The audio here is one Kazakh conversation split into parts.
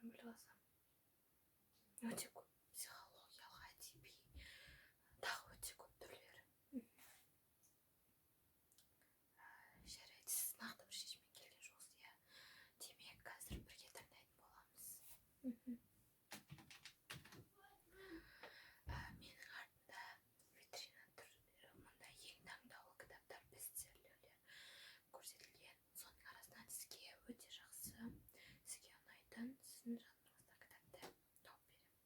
Екенін біліп алсам. Өте көп психологиялық, әдеби, тағы өте көп түрлері. Жарайды, сіз нақты бір шешімге келген жоқсыз, иә? Демек, қазір бірге таңдайтын боламыз. Менің артымда витрина тұр. Мұнда ең таңдаулы кітаптар, бестселлерлер көрсетілген. Соның арасынан сізге өте жақсы, сізге ұнайтын, сіздің жанрыңыздағы кітапты тауып беремін.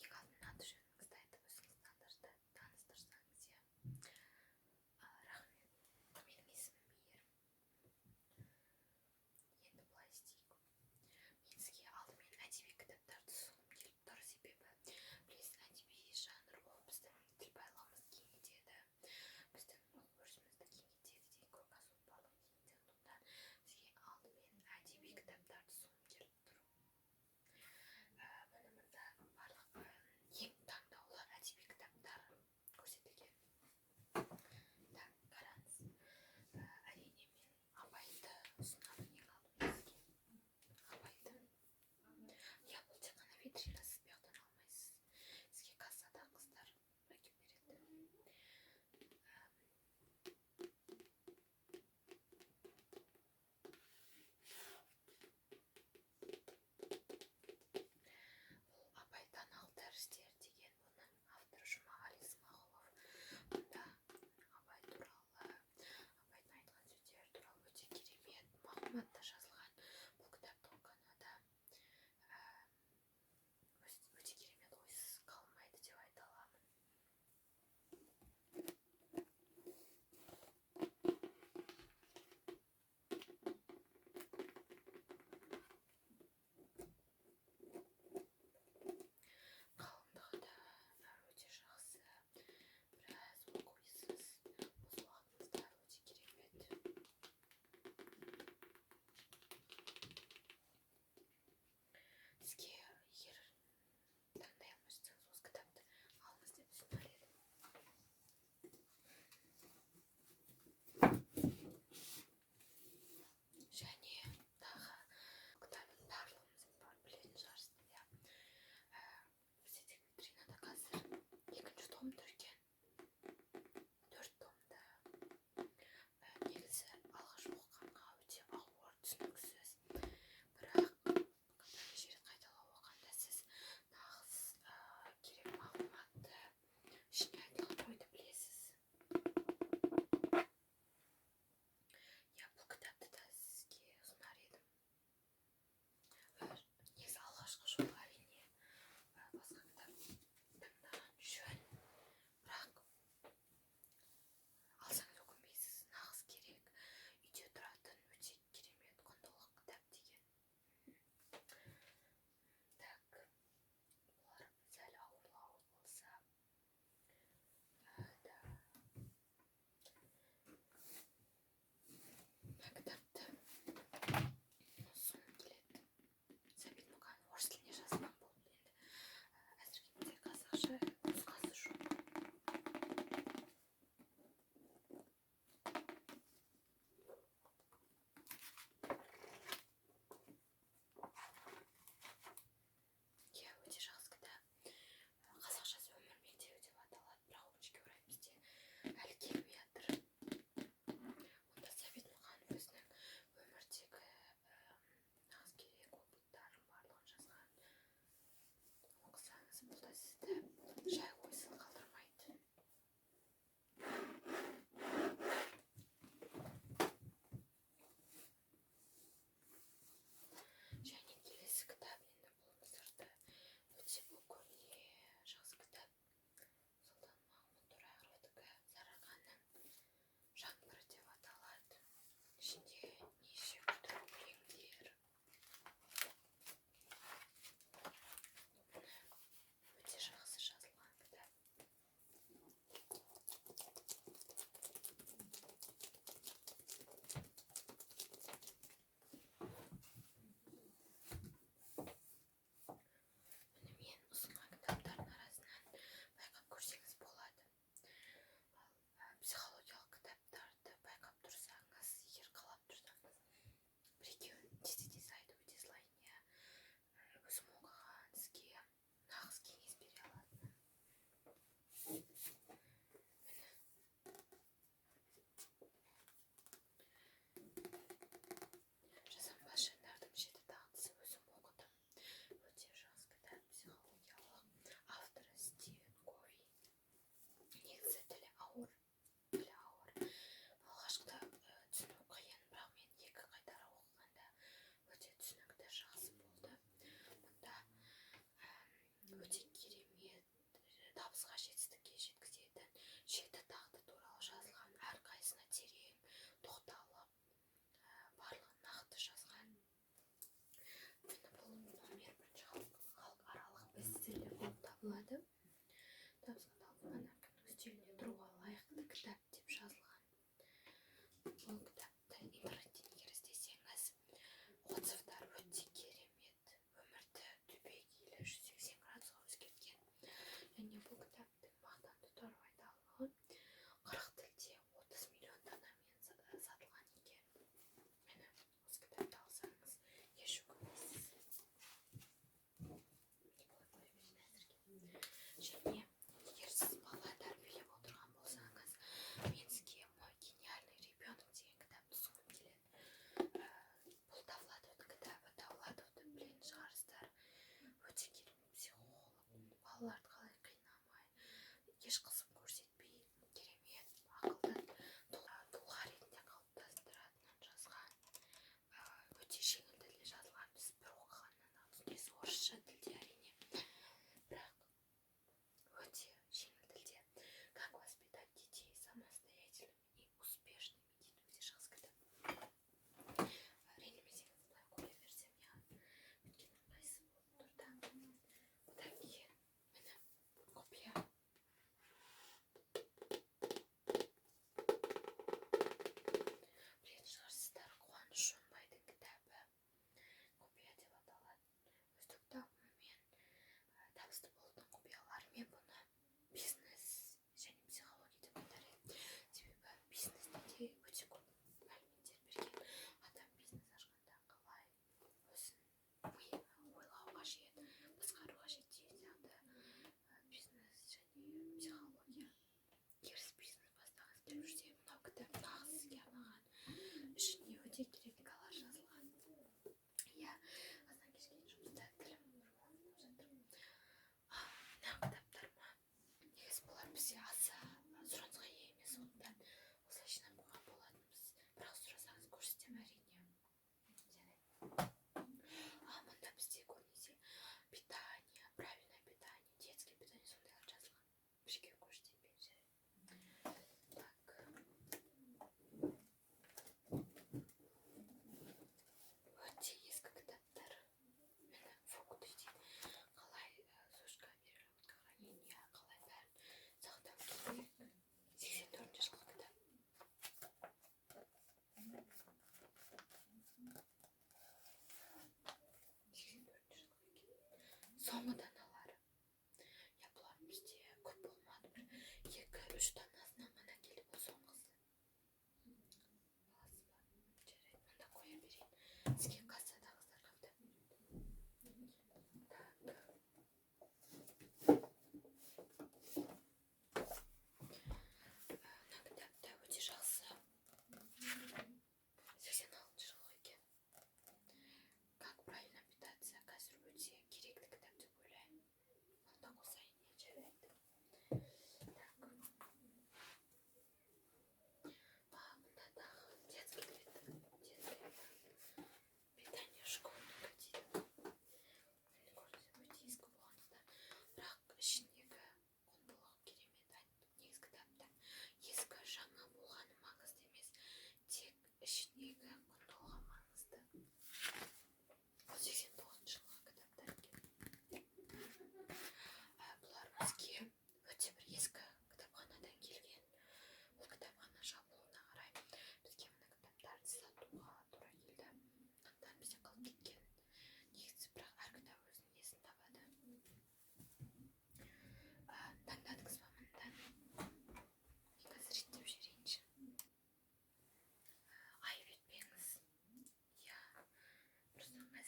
Ең алдымен аты жөніңізді айтып, өзіңізді таныстырсаңыз, иә. Рахмет, менің есімім Мейірім. Енді былай істейік.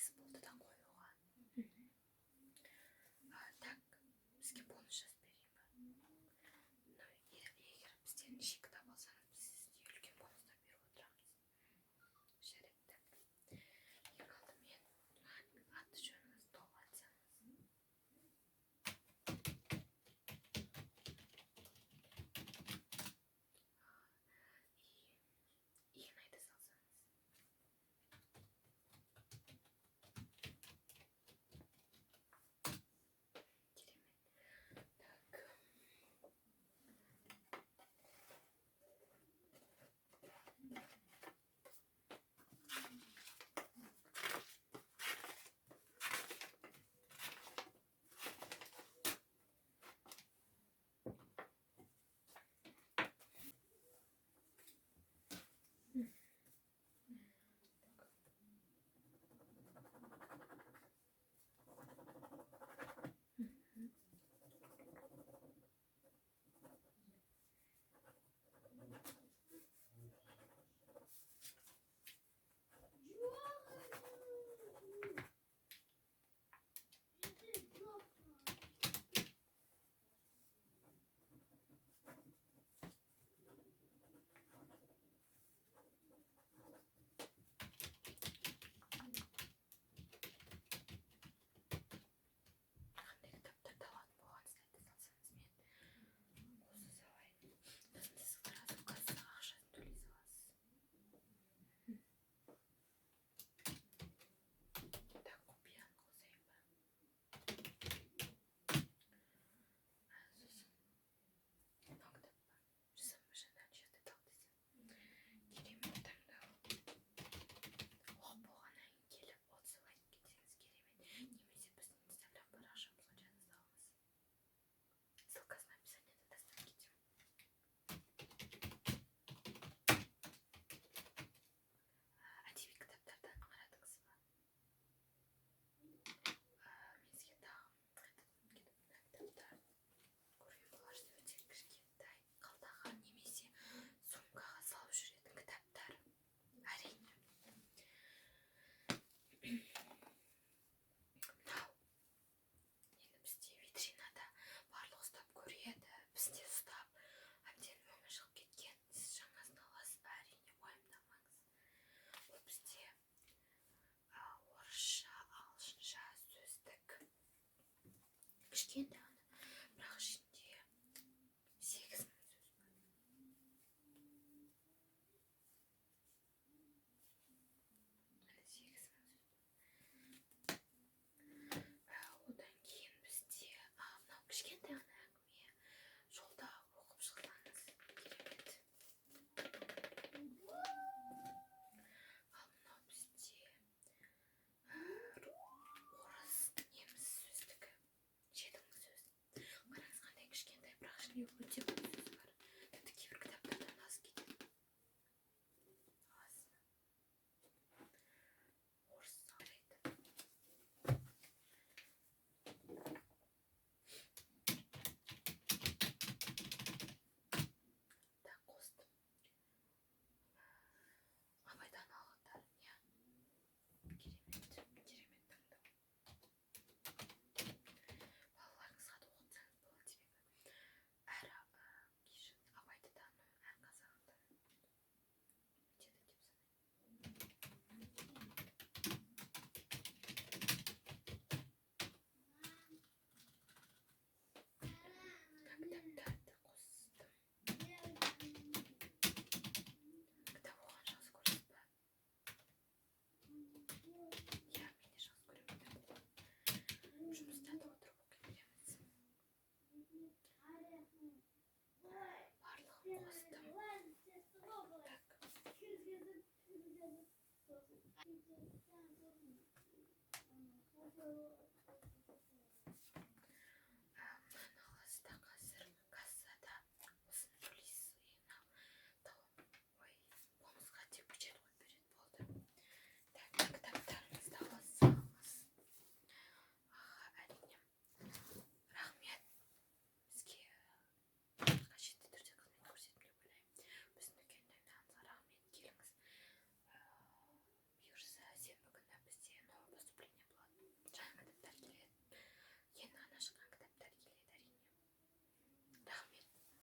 Ыңғайсыз болды да қоюға. Так, бізге бонус жазып берейін ба? Ну, егер бізден неше кітап алсаңыз, біз сізге үлкен бонустар беріп отырамыз. Жарайды. Ең алдымен аты жөніңізді толық айтсаңыз. И иін айта салсаңыз. Керемет. Так. Қандай кітаптарды алатын болғаныңызды айта салсаңыз, мен қоса салайын. Сосын сіз сразу кассаға ақшасын төлей саласыз. Так, құпияны қосайын ба? Сосын мынау кітап па? Жүсіп Жандәлішевті тал десем. Керемет таңдау. Оқып болғаннан кейін келіп отзыв айтып кетсеңіз, керемет. Немесе біздің инстаграм парақшамызға жаза салыңыз. Ссылкасын описанияда тастап кетемін. Әдеби кітаптардан қарадыңыз ба? Мен сізге тағы мына кітаптар көрген боларсыз, өте кішкентай, қалтаға немесе сумкаға салып жүретін кітаптар. Әрине. Мынау енді бізде витринада барлығы ұстап көреді, бізде ұстап әбден өңі шығып кеткен. Сіз жаңасын аласыз, әрине, уайымдамаңыз. Бұл бізде орысша, ағылшынша сөздік. Кішкентай ғана, бірақ ішінде 8000 сөз бар. Міне, 8000 сөз бар. Одан кейін бізде мынау кішкентай ғана әңгіме, жолда оқып шықсаңыз, керемет. Ал мынау бізде орыс, неміс сөздігі, 7000 сөз. Қараңыз, қандай кішкентай, бірақ ішінде өте көп сөз бар. Тіпті кейбір кітаптардан аз кетеді. Аз. Орыс жарайды. Так, қостым. Абай даналықтар, иә. Керемет, керемет таңдау. Балаларыңызға да оқытсаңыз болады, себебі әр кешіріңіз, Абайды тану әр қазақтың міндеті деп санаймын. Так, кітаптарды қостым. Кітап оқыған жақсы көресіз ба? Иә, мен де жақсы көремін кітап оқуды. Жұмыста да отырып оқи береміз. Барлығын қостым. Так.